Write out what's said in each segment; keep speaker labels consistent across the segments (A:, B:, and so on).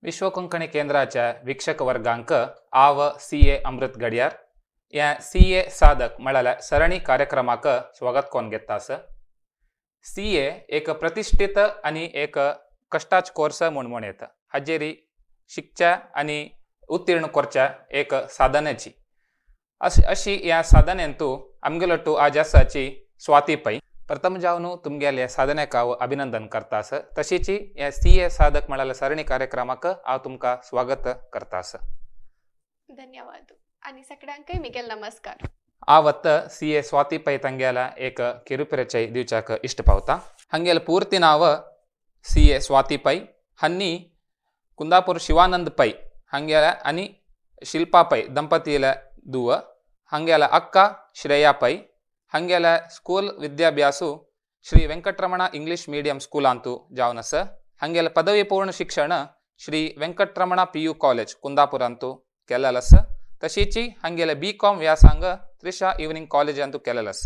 A: विश्व कोंकणी केंद्राच्या वीक्षक वर्गांक आव सी ए अमृत गडियार या सी ए साधक म्हळ्यार सರಣी कार्यक्रमाक स्वागत कोन घेता. सी ए एक प्रतिष्ठित आनी एक कष्टाच कोर्स म्हूण म्हण येता. हाजेरी शिकच्या आनी उत्तीर्ण करच्या एक साधनाची अशी ह्या साधनेंतू आमगेलो टू आज आसाची स्वाती पै. प्रथम जावन तुमगेले साधनेक हांव अभिनंदन करता आसा. तशीची ह्या सी ए साधक म्हळ्यार सರಣी कार्यक्रमाक हांव तुमकां स्वागत करता आसा.
B: धन्यवाद आनी सगळ्यांकय मिगेल नमस्कार.
A: आवत सी ए स्वाती पै तंगेला एक ಕಿರುಪರಿಚಯ दिवच्याक इष्ट पावता. हंगेल पूर्ತಿ नाव सी ए स्वाती पै. हन्नी कुंदापूर शिवानंद पै हंगेला आनी शिल्पा पै ದಂಪತಿಲ दुव. हंगेला अक्का श्रेया पै. हंगेला स्कूल विद्याभ्यासु श्री वेंकटरमण इंग्लिश मीडियम स्कूलांतु जावनस. हंगेला पदवी पूर्ण शिक्षण Shri Venkataramana P U college कुंदापुरांतु केललस. तशीची हंगेला बी कॉम व्यासंग त्रिशा इव्हनिंग कॉलेज अंतु केललस.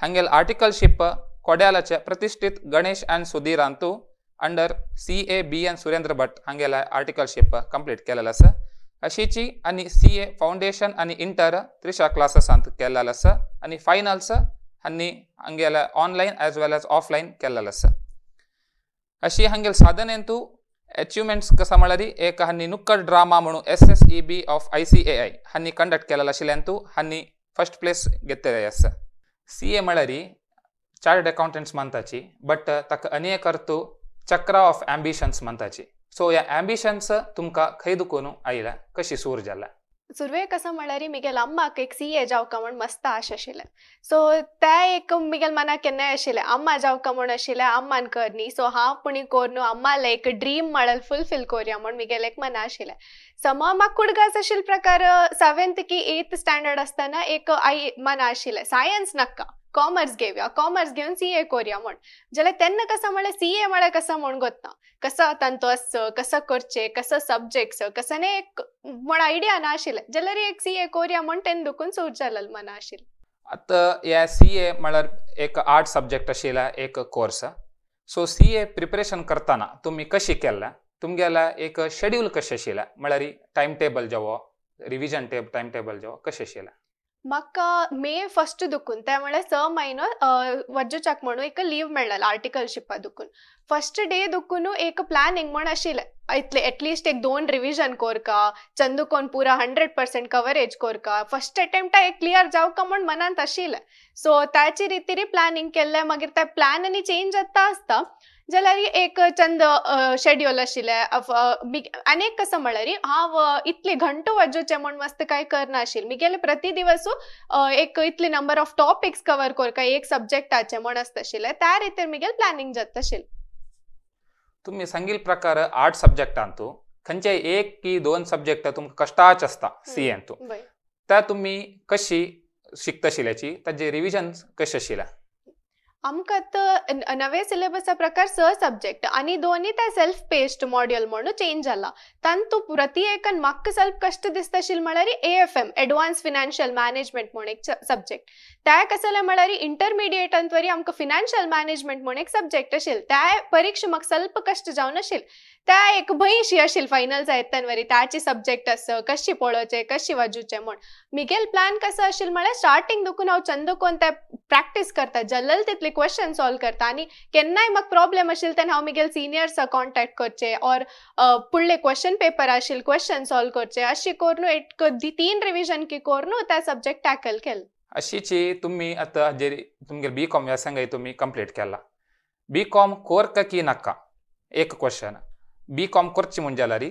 A: हंगेल आर्टिकलशिप कोड्यालाचे प्रतिष्ठित गणेश अँड सुधीर अंतु under C A B N Surendra Bhat हंगेला articleship complete केललस. अशीची आनी सी ए फाउंडेशन आनी इंटर त्रिशा क्लासेस अंत केललस आनी फायनल्स आनी हंगेला online as well as offline केललस. अशी हंगेल साधनेंतु अचीवमेंट्स कसा म्हळ्यार एक हन्नी नुक्कड ड्रामा म्हणून S S E B of I C A I Honey conduct केलेला आशिल्ल्यांतू हन्नी फर्स्ट प्लेस घेतलेले आसा. सी ए म्हळ्यार चार्टर्ड अकाउंटंट्स म्हणताची, बट ताका अनेक अर्थ चक्रा ऑफ ॲम्बिशन्स म्हणताची. सो ह्या ॲम्बिशन्स तुमकां खंय दुखून आयला, कशी सूर जाला?
B: सुरवेक कसं म्हळ्यार मिगेल अम्माक एक सी ए जावका म्हूण मस्त आश आशिल्लें. सो तें एक मिगेल मनाक केन्नाय आशिल्लें अम्मा जावका म्हूण आशिल्लें, अम्मान कर न्ही, सो हांव पुणी कोर न्हू, अम्मालें एक ड्रीम म्हळ्यार फुलफील कोरया म्हूण मिगेल एक मना आशिल्लें. समो म्हाका कुडगास आशिल्ले प्रकार 7th की 8th standard आसतना एक आई मना आशिल्लें सायन्स नाका, कॉमर्स घेवया, कॉमर्स घेवन सी ए कोरया म्हूण. जाल्यार तेन्ना कसं म्हळ्यार सी ए म्हळ्यार कसं म्हूण गोतना, कसं तांचो आसचो, कसं करचें, कसं सब्जेक्ट्स, कसं न्ही एक म्हण आयडिया ना आशिल्लें. जाल्यार एक सी ए कोरया म्हूण तेन्ना दुखून सूट जालें मना आशिल्लें.
A: आतां ह्या सी ए म्हळ्यार एक आर्ट सब्जेक्ट आशिल्ला एक course. So C A preparation करतना तुमी कशी केल्ला, तुमगेला एक शेड्यूल कशें आशिल्लें, म्हळ्यार टायम टेबल जावो, रिविजन टायम टेबल जावो, कशें आशिल्लें?
B: म्हाका मे फर्स्ट दुखून ते म्हळ्यार 6 म्हयनो वज्जूचाक म्हणून एक लीव मेळ्ळा आर्टिकलशिपा दुखून. फर्स्ट डे दुखून एक प्लॅनिंग म्हूण आशिल्लें इतले एटलिस्ट एक 2 रिविजन कोरका, चंदुकोन पुरा 100% कवरेज कोरका, फर्स्ट अटेम्प्टा एक क्लियर जावका म्हूण मनांत आशिल्लें. सो ताचे रितीरी प्लॅनिंग केल्लें. मागीर ते प्लॅन आनी चेंज जाता आसता जाल्यार एक चंद शेड्यूल आशिल्लें. आनी एक कसं म्हळ्यार हांव इतले घंटो वाजोवचें म्हूण मस्त कांय करनाशिल्लें. मिगेले प्रति दिवस एक इतले नंबर ऑफ टॉपिक्स कवर कोरका एक सब्जेक्टाचे म्हूण आसता आशिल्लें. त्या रितीर मिगेल प्लॅनिंग जाता आशिल्लें.
A: तुमी सांगिल्ले प्रकार आर्ट सब्जेक्टांतू खंयचे एक की 2 सब्जेक्ट तुमकां कश्टाच आसता सी एंतू, त्या तुमी कशी शिकताशिल्ल्याची, ताजे रिविजन कशें आशिल्लें?
B: आमकां आतां नवे सिलेबसा प्रकार 6 सब्जेक्ट आनी दोनी ते सेल्फ पेस्ड मॉड्यूल म्हणून चेंज जाला. तांतू प्रति एकान म्हाका सेल्फ कश्ट दिसता आशिल्लें म्हळ्यार A F M advance financial management म्हूण एक सब्जेक्ट. त्या कसलें म्हळ्यार इंटरमिडिएटांत वरी आमकां फिनान्शियल मॅनेजमेंट म्हूण एक सब्जेक्ट आशिल्लें. त्या परिक्षा म्हाका स्वल्प कश्ट जावन आशिल्लें. त्या एक भंयशी आशिल्ली फायनल जायत वरी ताची सब्जेक्ट आसा कशी पळोवचें, कशी वाजोवचें म्हूण. मिगेल प्लॅन कसो आशिल्लो म्हळ्यार स्टार्टींग दुखून हांव चंदकोन ते प्रॅक्टीस करता, जल्लल तितले क्वेश्चन सॉल्व करता आनी केन्नाय म्हाका प्रॉब्लेम आशिल्ले तेन्ना हांव मिगेल सिनियर्सा कॉन्टेक्ट करचें ऑर फुडले क्वेश्चन पेपर आशिल्ले क्वेश्चन सॉल्व करचे, अशें करून एक 3 रिविजन की करून त्या सब्जेक्ट टॅकल केलें.
A: अशीची तुमी आतां हाजेर तुमगेले बी कॉम व्यासंगाय तुमी कंप्लीट केला. बी कॉम कोरका की नाका एक क्वेश्चन. बी कॉम करची म्हूण जाल्यार,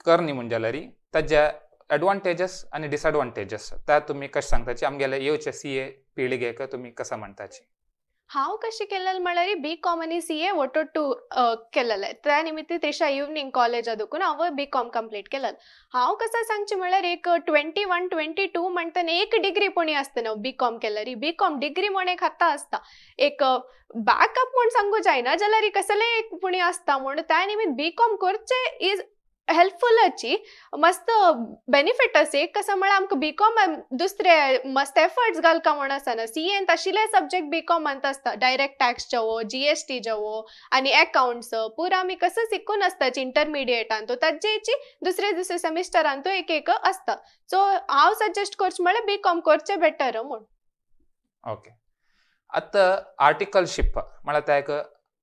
A: करनी म्हूण जाल्यार ताज्या एडवांटेजस आनी डिसएडवांटेजस त्या तुमी कशें सांगताची, आमगेले येवचे सी ए पिळगेक तुमी कसं म्हणटाची?
B: हांव कशें केलें म्हळ्यार बी कॉम आनी सी ए वटोट्टू केलेलें. त्या निमित्त त्रिशा इव्हनिंग कॉलेजा दुखून हांव बी कॉम कंप्लीट केलें. हांव कसं सांगचें म्हळ्यार एक 21, 22 म्हणटना एक डिग्री पुणी आसता न्हू बी कॉम केल्यार. बी कॉम डिग्री म्हूण एक हाता आसता, एक बॅकअप म्हूण सांगू जायना जाल्यार कसलें एक पुणी आसता म्हूण त्या निमित्त बी कॉम करचें is हेल्पफुलाची मस्त बेनिफीट आसा. एक कसं म्हळ्यार आमकां बी कॉम दुसरे मस्त एफर्ट्स घालका म्हण आसना. सी एन आशिल्ले सब्जेक्ट बी कॉमांत आसता, डायरेक्ट टॅक्स जेवो, जीएसटी जेवो आनी अकाउंट्स पुरा आमी कसं शिकून आसताची इंटरमिडिएटान, तो ताजेची दुसरे दुसरे सेमिस्टरान तो एक एक आसता. सो हांव सजेस्ट करचें म्हळ्यार बी कॉम करचें बेटर म्हूण.
A: ओके, आतां आर्टिकलशीप म्हळ्यार त्या एक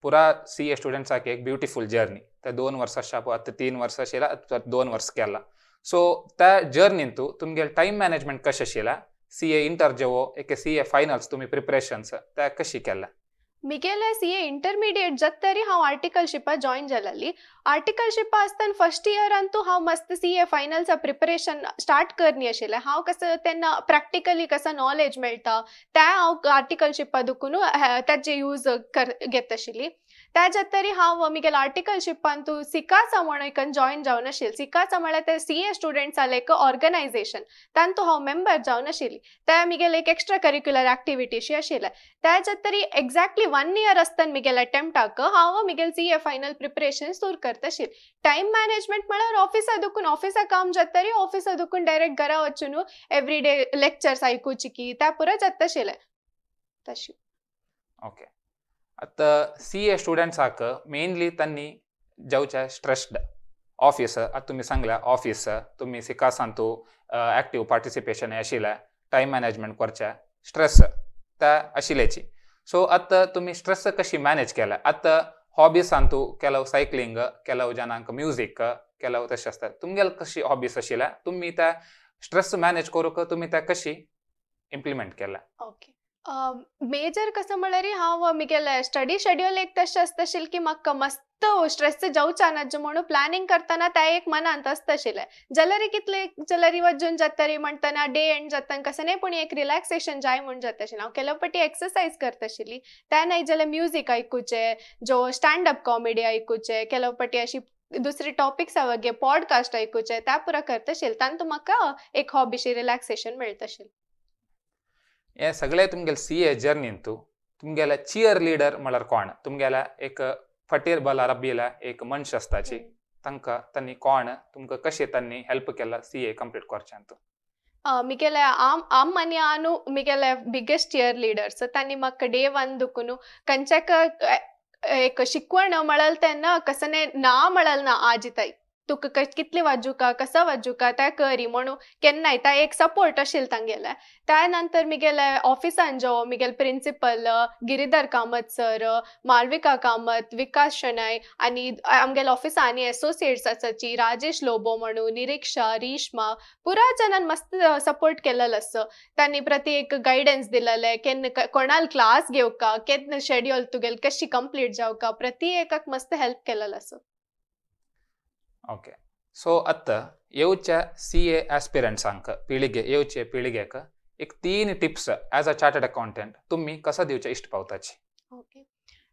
A: पुरा सी ए स्टुडंट्साक एक ब्युटिफूल जर्नी. त्या 2 वर्सां शाप आतां 3 वर्सां आशिल्ला, 2 वर्स केला. सो त्या जर्नीन तूं तुमगेले टायम मॅनेजमेंट कशें आशिल्ला? सी ए इंटर जेवो एक सी ए फायनल्स तुमी प्रिपरेशन्स त्या कशी केला?
B: मिगेले सी ए इंटरमिडिएट जात तरी हांव आर्टिकलशिपा जॉयन जाल्ली. आर्टिकलशिपा आसतना फर्स्ट इयरान तूं हांव मस्त सी ए फायनल्सा प्रिपरेशन स्टार्ट करनी आशिल्लें. हांव कसं तेन्ना प्रॅक्टिकली कसं नॉलेज मेळटा त्या हांव आर्टिकलशिपा दुखून ताजे यूज घेत आशिल्ली. त्या जात तरी हांव मिगेले आर्टिकलशिपान तूं सिकासा म्हण एकन जॉयन जावन आशिल्लें. सिकासा म्हळ्यार ते सी ए स्टुडंट्सालें एक ऑर्गनायजेशन, तांतूं हांव मेंबर जावन आशिल्ली. त्या मिगेले एक एक्स्ट्रा करिक्युलर एक्टिविटीशी आशिल्लें. त्या जात तरी एक्झॅक्टली 1 इयर आसतना मिगेले अटेम्प्टाक हांव मिगेले सी ए फायनल प्रिपरेशन सुरू करता आशिल्लें. टायम मॅनेजमेंट म्हळ्यार ऑफिसा दुखून ऑफिसा काम जाता तरी ऑफिसा दुखून डायरेक्ट घरा वचून एवरी डे लेक्चर्स आयकुचे की त्या पुरो जाता आशिल्लें तशी.
A: ओके, आतां सी ए स्टुडंट्साक मेनली तांणी जावचे स्ट्रेस्ड ऑफिस. आतां तुमी सांगल्या ऑफिस तुमी सिकासान तूं एक्टीव पार्टिसिपेशन आशिल्लें, टायम मॅनेजमेंट करचें, स्ट्रेस त्या आशिल्ल्याची. सो आतां तुमी स्ट्रेस कशी मॅनेज केला? आतां हॉबीसान तूं केलव सायकलिंग, केलव जाणांक म्युजीक, केलव तशें आसता. तुमगेले कशी हॉबीज आशिल्ल्या? तुमी त्या स्ट्रेस मॅनेज करूंक तुमी त्या कशी इम्प्लिमेंट केला?
B: ओके, मेजर कसं म्हळ्यार हांव मिगेले स्टडी शेड्यूल एक तशें आसता आशिल्लें की म्हाका मस्त स्ट्रेस जावचा ना म्हणून प्लॅनिंग करतना त्या एक मनांत आसता आशिल्लें. जाल्यार कितले जाल्यार वचून जाता म्हणटना डे एंड जाता कसं न्ही, पूण एक रिलॅक्सेशन जाय म्हूण जाता आशिल्लें. हांव केलो पटी एक्सरसायज करता आशिल्ली, त्या नाही जाल्यार म्युजीक आयकुचें, जो स्टँड अप कॉमेडी आयकुचें, केलो पटी अशी दुसरे टॉपिक्स गे पॉडकास्ट आयकुचें, त्या पुरा करता आशिल्लें. तांतूं म्हाका एक हॉबीशी रिलॅक्सेशन मेळटा आशिल्लें.
A: हे सगळे तुमगेले सी ए जर्नीन तूं तुमगेले चियर लिडर म्हळ्यार कोण? तुमगेले एक फटीर बला रब्बीला एक मनश आसताची, तांकां तांणी कोण तुमकां कशें तांणी हेल्प केला सी ए कंप्लीट करच्यान तूं?
B: मिगेले आम आनी आनू मिगेले बिगेस्ट चियर लिडर्स. तांणी म्हाका डे 1 दुखून खंयच्याक एक शिकवण म्हळ्यार तेन्ना कसं ना म्हळ्यार ना आजी ताई तुका कितले वाजुका कसं वाजुका त्या करी म्हणून केन्नाय त्या एक सपोर्ट आशिल्लो तांगेले. त्या नंतर मिगेले ऑफिसान जो मिगेले प्रिंसिपल गिरिधर कामत सर, मालविका कामत, विकास शणै आनी आमगेले ऑफिसान आनी एसोसिएट्स आसाची राजेश लोबो म्हणून, निरीक्षा, रिश्मा, पुरा जाणान मस्त सपोर्ट केलेलो आसा. तांणी प्रति एक गायडन्स दिलेलें, केन्ना कोणाल क्लास घेवका, केन्ना शेड्यूल तुगेले कशी कंप्लीट जावका, प्रति एकाक मस्त हेल्प केलेलो आसा.
A: ओके, सो आतां येवच्या सी ए एस्पिरंट्सांक पिळगे, येवचे पिळगेक एक 3 tips as a chartered accountant तुमी कसो दिवचे इश्ट पावताची?
B: ओके,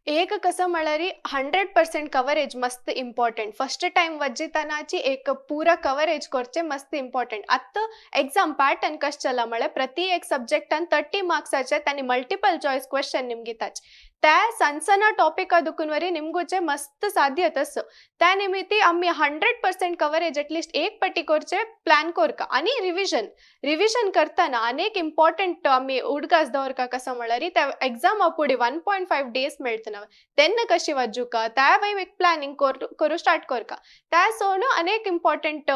B: एक कसं म्हळ्यार 100% कवरेज मस्त इम्पॉर्टंट. फर्स्ट टायम वज्जितानाची एक पुरा कवरेज करचें मस्त इम्पॉर्टंट. आतां एग्जाम पॅटर्न कशें चला म्हळ्यार प्रति एक सब्जेक्टान 30 मार्क्साचे तांणी मल्टिपल चॉयस क्वेश्चन निमगिताचे. त्या सण टॉपिका दुखून वरी निमगुचे मस्त साध्य तसं. त्या निमित्ती आमी 100% कवरेज एटलिस्ट एक पटी करचे प्लॅन करका. आनी रिविजन करतना अनेक इम्पॉर्टंट आमी उडगास दवरका कसं म्हळ्यार त्या एग्जामा फुडें 1.5 डेज मेळतना तेन्ना कशी वाजुका त्या वय एक प्लॅनिंग करूं स्टार्ट करका. त्या सोडून अनेक इम्पॉर्टंट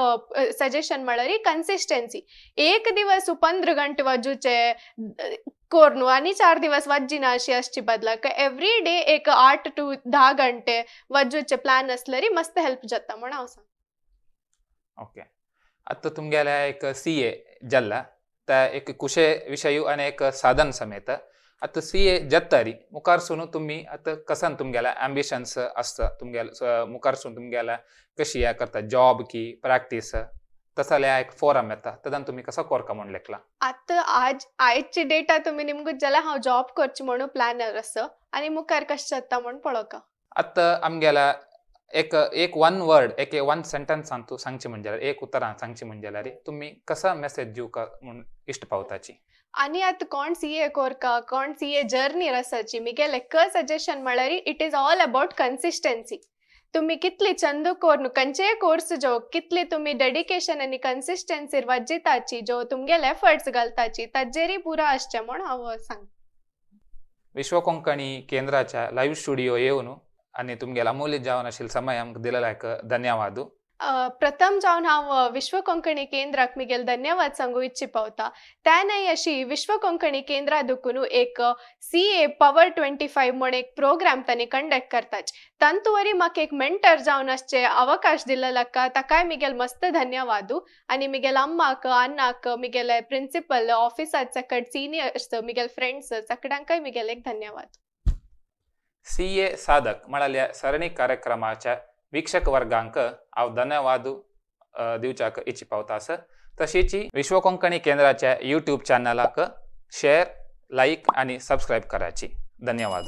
B: सजेशन म्हळ्यार कन्सिस्टन्सी. एक दिवस 15 घंटे वाजूचे करून आनी 4 दिवस वाजिना अशी आसची बदलाक एवरी डे एक 8 to 10 घंटे वाजूचे प्लॅन असल्यार मस्त हेल्प जाता म्हण हांव सांग.
A: ओके, आतां तुमगेले एक सी ए जाल्ला त्या एक कुशे विशयू आनी एक साधन समेत आतां सी ए जातारी मुखारसून तुमी आतां कसान तुमगेले एम्बिशन्स आसता तुमगेले मुखारसून तुमगेले कशी हें करता जॉब की प्रॅक्टीस तसल्या एक फोरम येता तदान तुमी कसो कोरका म्हूण लेखला?
B: आतां आज आयची डेटा तुमी निमगूच जाल्यार हांव जॉब करची म्हणून प्लॅनर आसा आनी मुखार कशें जाता म्हूण पळोवका.
A: आतां आमगेल्या एक एक वन वर्ड एक वन सेंटन्सान तूं सांगची म्हणजे जाल्यार एक उतरान सांगची म्हणजे जाल्यार तुमी कसा मेसेज दिवका म्हूण इश्ट पावताची?
B: आनी आतां कोण सी ए कोरका, कोण सी ए जर्नी आसाची, मिगेले एक सजेशन म्हळ्यार it is all about consistency. तुमी कितली चंद कोर्न खंयचेय कोर्स जो कितली तुमी डेडिकेशन आनी कन्सिस्टन्सीर वज्जिताची जो तुमगेले एफर्ट्स घालताची ताजेरी पुरा आसचें म्हूण हांव सांगता.
A: विश्व कोंकणी केंद्राच्या लाईव्ह स्टुडिओ येवन आनी तुमगेला अमूल्य जावन आशिल्लो समय आमकां दिलेल्याक धन्यवाद.
B: प्रथम जावन हांव विश्व कोंकणी केंद्राक मिगेल धन्यवाद सांगू इच्छी पावता. त्यानय अशी विश्व कोंकणी केंद्रा दुकून एक CA power 25 म्हण एक प्रोग्राम तांणी कंडक्ट करताच, तांतू वरी म्हाका एक मेंटर जावन आसचे अवकाश दिल्लेलाका ताकाय मिगेल मस्त धन्यवाद. आनी मिगेल अम्माक, अन्नाक, मिगेले प्रिन्सिपल, ऑफिसात सकट सिनियर्स, मिगेल फ्रेंड्स सकडांकय मिगेल एक धन्यवाद.
A: CA साधक म्हळ्यार सರಣಿ कार्यक्रमाच्या वीक्षक वर्गांक हांव धन्यवाद दिवच्याक इच्छी पावता आसा. तशीच विश्व कोंकणी केंद्राच्या यूट्यूब चॅनलाक शेअर, लाईक आनी सबस्क्रायब कराची. धन्यवाद.